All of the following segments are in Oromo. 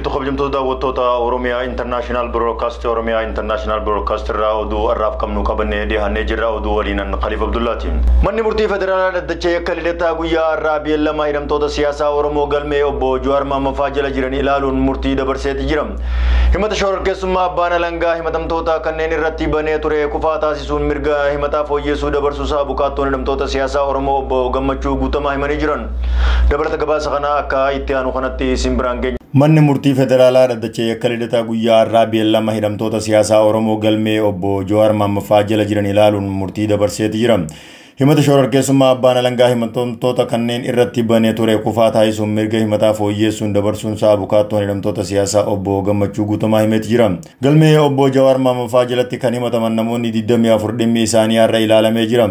Jirtu kabajamtoota daawwattoota Oromiyaa International Broadcast, Oromiyaa International Broadcast irraa oduu har'aaf qabnu qabannee dhiyaannee jirra. Oduu waliinan Khaliif Abdullaati. Manni murtii federaalaa dhaddacha yakka Lidataa guyyaa har'aa beellama hidhamtoota siyaasaa Oromoo galmee obbo Jawaar Mohaammadfaa jala jiran ilaaluun murtii dabarseeti jira. Himata shororkeessummaa abbaan alangaa himatamtoota kanneen irratti banee ture kufaa taasisuun mirga himataa fooyyessuu dabarsuusaa abukaattoon hidhamtoota siyaasaa Oromoo obbo Gammachuu Guutamaa himanii jiran. Dabalata gabaasa kanaa akka itti aanu kanatti isin biraan geenya. Manni murtii federaalaa dhaddacha yakka Lidataa guyyaa har'aa beellama hidhamtoota siyaasaa Oromoo galmee obbo Jawaar Mohaammadfaa jala jiran ilaaluun murtii dabarseeti jira. Himata shororkeessummaa abbaan alangaa himatamtoota kanneen irratti banee ture kufaa taasisuun mirga himataa fooyyessuun dabarsuun isaa abukaattoon hidhamtoota siyaasaa obbo Gammachuu Guutamaa himeeti jira. Galmee obbo Jawaar Mohaammadfaa jalatti kan himataman namoonni 24 dhimmi isaanii har'a ilaalamee jira.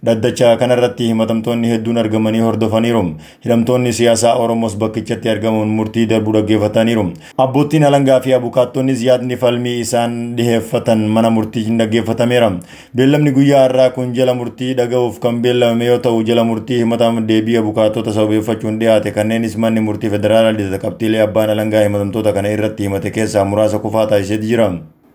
Dhaddacha kanarratti himatamtoonni hedduun argamanii hordofaniiru. Hidhamtoonni siyaasaa Oromoos bakkichatti argamuun murtii darbuu dhaggeeffataniiru. Abboottiin alangaa fi abukaattonnis yaadni falmii isaan dhiheeffatan mana murtiin dhaggeeffatameera. Beellamni guyyaa har'aa kun jala murtii dhaga'uuf kan beellamame yoo ta'u, jala murtii himataman deebii abukaattota sababeeffachuun dhiyaate kanneenis manni murtii federaalaa Lidata qabxiilee abbaan alangaa himatamtoota kana irratti himate keessaa muraasa kufaa taasiseeti jira.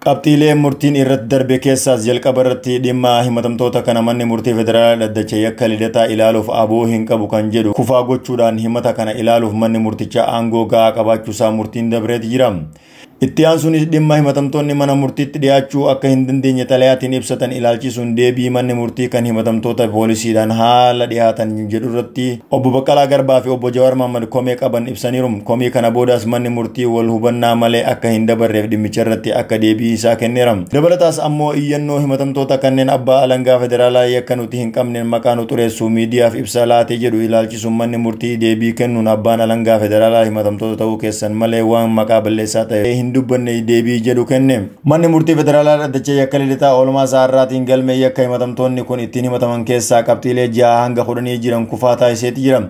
Qabxiilee murtiin irratti darbe keessaas jalqaba irratti dhimma himatamtoota kana manni murtii federaalaa dhaddacha yakka Lidataa ilaaluuf aboo hin qabu kan jedhu kufaa gochuudhaan himata kana ilaaluuf manni murtichaa aangoo ga'aa qabaachuusaa murtiin dabreeti jira. Itti aansuunis dhimma himatamtoonni mana murtiitti dhiyaachuu akka hin dandeenye xalayaatiin ibsatan ilaalchisuun deebii manni murtii kan himatamtoota poolisiidhaan haala dhiyaatan jedhu irratti obbo Baqqalaa Garbaa fi obbo Jawaar Mohaammed komee qaban ibsaniiru. Komii kana boodaas manni murtii wal hubannaa malee akka hin dabarreef dhimmicha irratti akka deebii isaa kenneera. Dabalataas ammoo iyyannoo himatamtoota kanneen abbaa alangaa federaalaa yakka nuti hin qabneen maqaa nu xureessu miidiyaaf ibsa laatee jedhu ilaalchisuun manni murtii deebii kennuun abbaan alangaa federaalaa himatamtoota ta'uu keessan malee waan maqaa balleessaa ta'e hin dubbanne deebii jedhu kenne. Manni murtii federaalaa dhaddacha yakka Lidataa oolmaa isaa har'aatiin galmee yakka himatamtoonni kun ittiin himataman keessaa qabxiilee 6 hanga 10 jiran kufaa taasiseeti jira.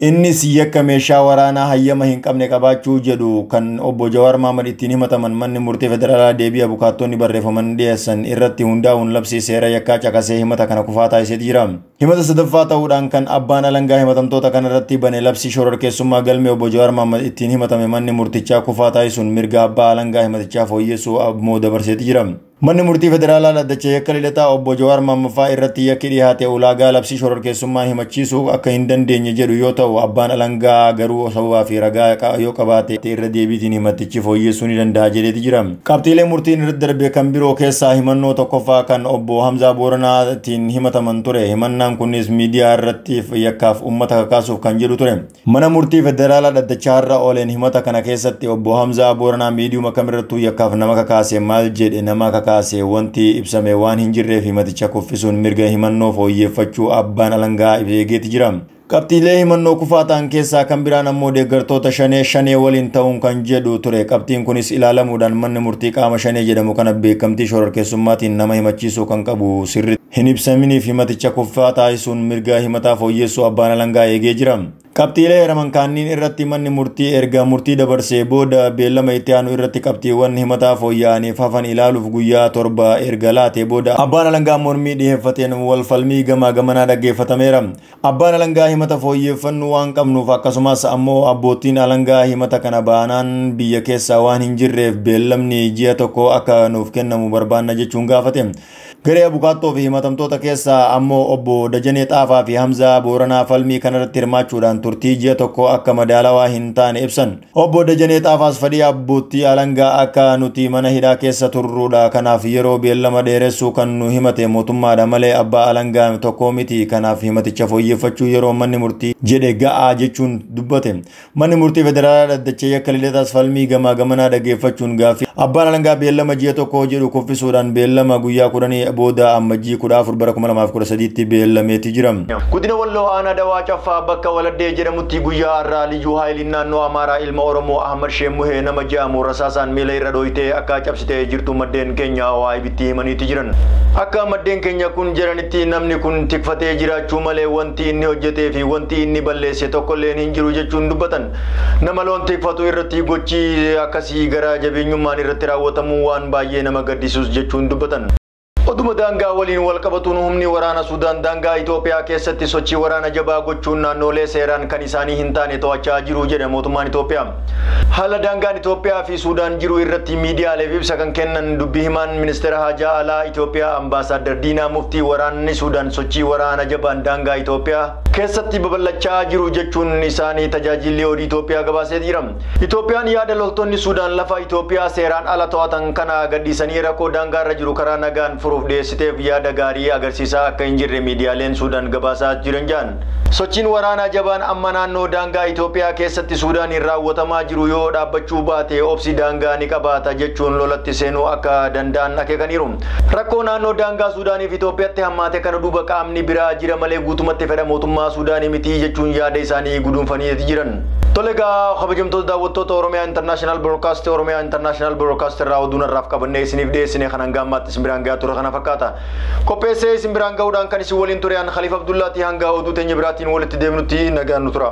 Innis yakka meeshaa waraanaa hayyama hin qabne qabaachuu jedhu kan obbo Jawaar Mohaammed ittiin himataman manni murtii federaalaa deebii abukaattonni barreeffaman dhiyeessan irratti hundaa'uun labsii seera yakkaa caqasee himata kana kufaa taasiseeti jira. Himata sadaffaa ta'uudhaan kan abbaan alangaa himatamtoota kanarratti bane labsii shororkeessummaa galmee obbo Jawaar Mohaammed ittiin himatame manni murtichaa kufaa taasisuun mirga abbaa alangaa himatichaa fooyyessuu ammoo dabarseeti jira. Manni murtii federaalaa dhaddacha yakka Lidataa obbo Jawaar Mohaammadfaa irratti yakki dhiyaate ulaagaa labsii shororkeessummaa himachiisuu akka hin dandeenye jedhu yoo ta'u, abbaan alangaa garuu sababaa fi ragaa yoo qabaate irra deebiitiin himatichi fooyyessuu ni danda'a jedheeti jira. Qabxiilee murtiin irratti darbe kan biroo keessaa himannoo tokkoffaa kan obbo Hamzaa Booranaatiin himataman ture. Himannaan kunis miidiyaa irratti yakkaaf uummata kakaasuuf kan jedhu ture. Mana murtii federaalaa dhaddacha har'a ooleen himata kana keessatti obbo Hamzaa Booranaa miidiyuma kamirrattuu yakkaaf nama kakaase maal jedhe nama kakaase wanti ibsame waan hin jirreef himaticha kuffisuun mirga himannoo fooyyeffachuu abbaan alangaa eegeeti jira. Qabxiilee himannoo kufaa ta'an keessaa kan biraan ammoo deeggartoota shanee shanee waliin ta'uun kan jedhu ture. Qabxiin kunis ilaalamuudhaan manni murtii qaama shanee jedhamu kana beekamtii shororkeessummaatiin nama himachiisuu kan qabu sirri hin ibsaminiif himaticha kuffaa taasisuun mirga himataa fooyyessuu abbaan alangaa eegee jira. Qabxiilee hiraman kanneen irratti manni murtii erga murtii dabarsee booda beellama itti aanu irratti qabxiiwwan himataa fooyya'aniif hafan ilaaluuf guyyaa 7 erga laatee booda abbaan alangaa mormii dhiyeeffateen wal falmii gamaa gamanaa dhaggeeffatameera. Abbaan alangaa himata fooyyeffannuu waan qabnuuf akkasumas ammoo abbootiin alangaa himata kana baanaan biyya keessaa waan hin jirreef beellamni ji'a 1 akka nuuf kennamu barbaanna jechuun gaafate. Garee abukaattoo fi himatamtoota keessaa ammoo obbo Dajanee Xaafaa fi Hamzaa Booranaa falmii kanarratti hirmaachuudhaan turtii ji'a 1 akka madaalawaa hin taane ibsan. Obbo Dajanee Xaafaas fedhii abbootii alangaa akka nuti mana hidhaa keessa turruudha. Kanaaf yeroo beellama dheeressuu kan nu himate mootummaadha malee abbaa alangaa tokko miti. Kanaaf himaticha fooyyeffachuu yeroo manni murtii jedhe ga'aa jechuun dubbate. Manni murtii federaalaa dhaddacha yakka Lidataas falmii gamaa gamanaa dhaggeeffachuun gaaffii abbaan alangaa beellama ji'a 1 jedhu kuffisuudhaan beellama guyyaa 10 booda ammajjii 14 bara 2013tti beellameeti jira. Godina Walloo aanaa Dawaa Caffaa bakka Waladdee jedhamutti guyyaa har'aa Liyyuu Haayiliin naannoo Amaaraa ilma Oromoo Ahmad Sheemuhee nama jedhamu rasaasaan miila irra dhooytee akka cabsitee jirtu maddeen keenya OIBtti himaniiti jiran. Akka maddeen keenya kun jedhanitti namni kun tikfatee jiraachuu malee wanti inni hojjetee fi wanti inni balleesse tokkolleen hin jiru jechuun dubbatan. Nama loon tikfatu irratti gochi akkasii gara jabeenyummaan irratti raawwatamu waan baay'ee nama gaddisiisus jechuun dubbatan. Oduma daangaa waliin wal qabatuun humni waraana Suudaan daangaa Itoophiyaa keessatti sochii waraana jabaa gochuun naannolee seeraan kan isaanii hin taane to'achaa jiru jedhe mootummaan Itoophiyaa. Haala daangaan Itoophiyaa fi Suudaan jiru irratti miidiyaaleef ibsa kan kennan dubbii himaan ministeera haajaa alaa Itoophiyaa Ambaasaadder Diinaa Muftii waraanni Suudaan sochii waraana jabaan daangaa Itoophiyaa keessatti babal'achaa jiru jechuun isaanii tajaajilli oduu Itoophiyaa gabaasee jira. Itoophiyaan yaada loltoonni Suudaan lafa Itoophiyaa seeraan ala to'atan kana gadhiisanii rakkoo daangaarra jiru karaa nagaan furuuf dhiyeessiteef yaada gaarii agarsiisaa akka hin jirre miidiyaaleen Suudaan gabaasaa jiran jedhan. Sochiin waraanaa jabaan amma naannoo daangaa Itoophiyaa keessatti Suudaaniin raawwatamaa jiru yoo dhaabbachuu baate obsi daangaa ni qabaata jechuun lolatti seenuu akka danda'an akeekaniiru. Rakkoo naannoo daangaa Suudaaniif Itoophiyaatti hammaate kana duuba qaamni biraa jira malee guutumatti fedha mootummaa Suudaanii miti jechuun yaada isaanii guduunfanii jiran. Tole egaa kabajamtoota daawwattoota Oromiyaa International Broadcast Oromiyaa International Broadcast irraa oduun har'aaf qabannee isiniif dhiyeessine kan hanga ammaatti isin biraan gahaa ture kana fakkaata. Qopheessee isin biraan gahuudhaan kan isin waliin ture an Khaliif Abdullaatii hanga oduu teenya biraatiin walitti deemnutti nagaan nu tura.